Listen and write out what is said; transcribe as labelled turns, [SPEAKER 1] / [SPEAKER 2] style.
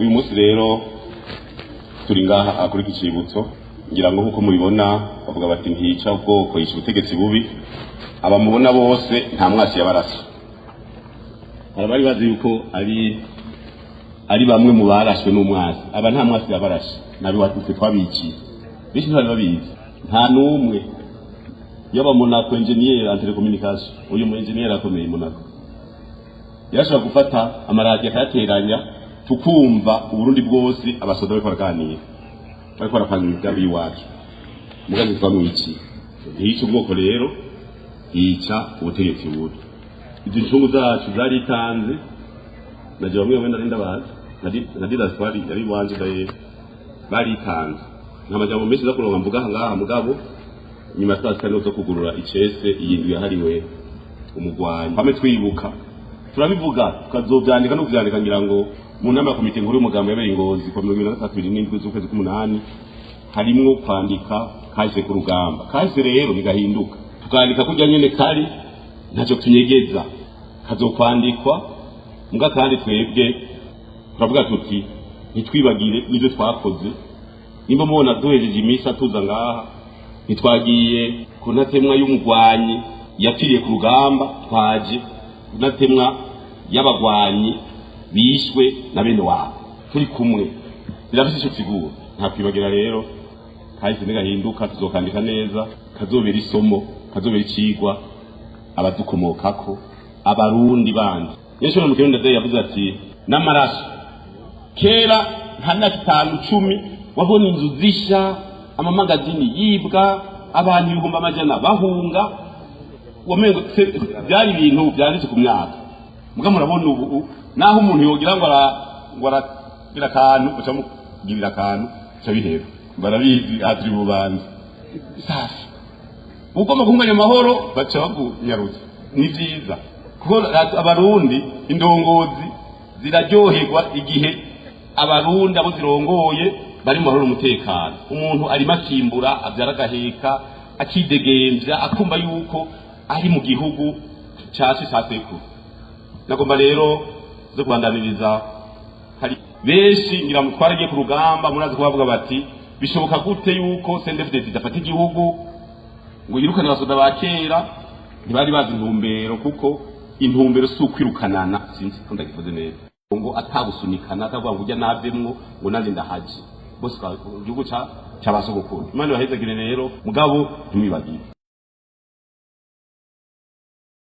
[SPEAKER 1] Uyu munsi rero turi ngaha kuri iki cibutso, ngira ngo nkuko mubibona bavuga bati ntiyica ubwoko, yica ubutegetsi bubi. Abamubona bose nta mwasi yabarashe. Hari abari bazi yuko ari bamwe mu barashwe n'umwasi. Aba nta mwasi yabarashe, nabi watutse twabiciye. Benshi ntibari babizi, nta n'umwe. Yaba Monaco engineer en télécommunication, uyu mu engineer akomeye Monaco, yarashobora gufata amaradiyo akayateranya, tukumva Uburundi bwose abasoda bariko baraganira, bariko barapanga imigambi y'iwacu. Mugazi twamwiciye. Ntiyica ubwoko rero, yica ubutegetsi bubi. Izi ncungu zacu zaritanze, naje bamwe bamwe nari ndabazi, na Didas twari yari iwanje ndaye, baritanze. Nta majambo menshi za kuronka mvuga aha ngaha, mugabo nyuma ya saa sita niho zo kugurura icese iyi ndwi yahariwe umugwanyi. Hamwe twibuka turabivuga, tukazovyandika no kuvyandika. Ngira ngo mu nama ya komite nkuru y'umugambi yabereye i Ngozi kuwa 2027 z'ukwezi k'umunani, harimwo kwandika kahise k'urugamba. Kahise rero ntigahinduka, tukandika kurya nyene kari, ntacyo tunyegeza, kazokwandikwa. Mbwa kandi twebwe turavuga tuti ntitwibagire n'ibyo twakoze. Nimba mubona duhejeje imisa tuza ngaha, ntitwagiye ku ntatemwa y'umugwanyi yapfiriye ku rugamba, twaje ku ntatemwa y'abagwanyi bishwe na bene wabo turi kumwe. Birafise ico siguro. Nta kwibagira rero, kahise ntigahinduka, tuzokandika neza, kazobera isomo, kazobera icigwa abadukomokako, Abarundi bandi. Yesu mu Kirundi ndaye yavuze ati n'amaraso. Kera nka myaka 5, 10, wabona inzu zisha, amamagazini yibwa, abantu ibihumbi amajana bahunga, wamengo byari ibintu byanditse ku myaka. Muga murabona ubu naho umuntu yogira ngo ngo aragira akantu, uca mugirira akantu, uca bihera. Barabizi aha turi Bubanza. Safi, ugomba guhunganya amahoro baca bagunyarutsa. Ni vyiza kuko Abarundi indongozi ziraryoherwa igihe Abarundi abo zirongoye bari mu mahoro n'umutekano. Umuntu arimo akimbura, avyara, agaheka, akidegemvya, akumva yuko ari mu gihugu ca se, ca sekuru. Nagomba rero zo kubandaniriza. Hari benshi ngira twaragiye ku rugamba, murazi ko bavuga bati bishoboka gute yuko CNDD-FDD idafata igihugu ngo yirukane abasoda ba kera? Ntibari bazi intumbero, kuko intumbero si ukwirukanana. Sinzi ko ndagivuze neza, ngo atagusunikana, atavuga ngo ujya navemwo ngo nanjye ndahaje. Bose igihugu ca ca basogokuru. Imana ibahezagire rero, mugabo ntimwibagire.